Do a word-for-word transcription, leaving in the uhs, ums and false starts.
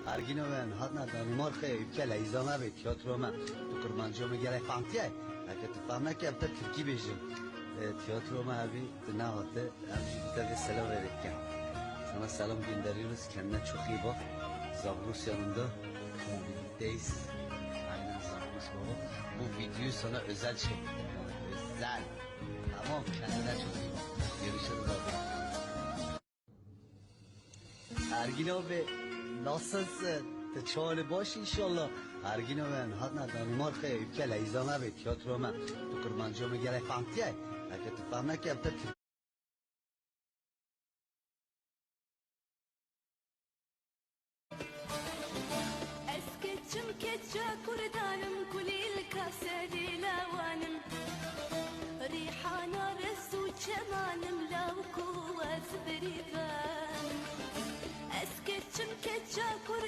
Ergîno me, em hatina Danîmarkayê, û bike leyza me bê tiyatro me. Tu kurmancîya me gelek fehmtiye? Heke tu fehm neke, em te tirkî bêjin. E, tiyatro me evî tu nehate, em jî bi te vê selamê dikin. Sana selam gönderiyoruz, kendine çok iyi bak. Zavrus yanında. Birlikteyiz. Aynen Zavrus baba. Bu videoyu sana özel çektim. Özel. Tamam, kendine çok iyi bak. Görüşürüz abi. Ergin abi, nasılsın? Te çawanî baş inşallah. Ergin abi, em hatina Danimarkayê, û bike leyza me bê tiyatro me. Tu kurmancîya me gelek fehmtiye? Heke tu fehm neke, em te Ez keçim keça kurdanim kulîlka serî lawanim. Rîhana rez û çemanim law ku ez birîvan. Ez keçim keça kur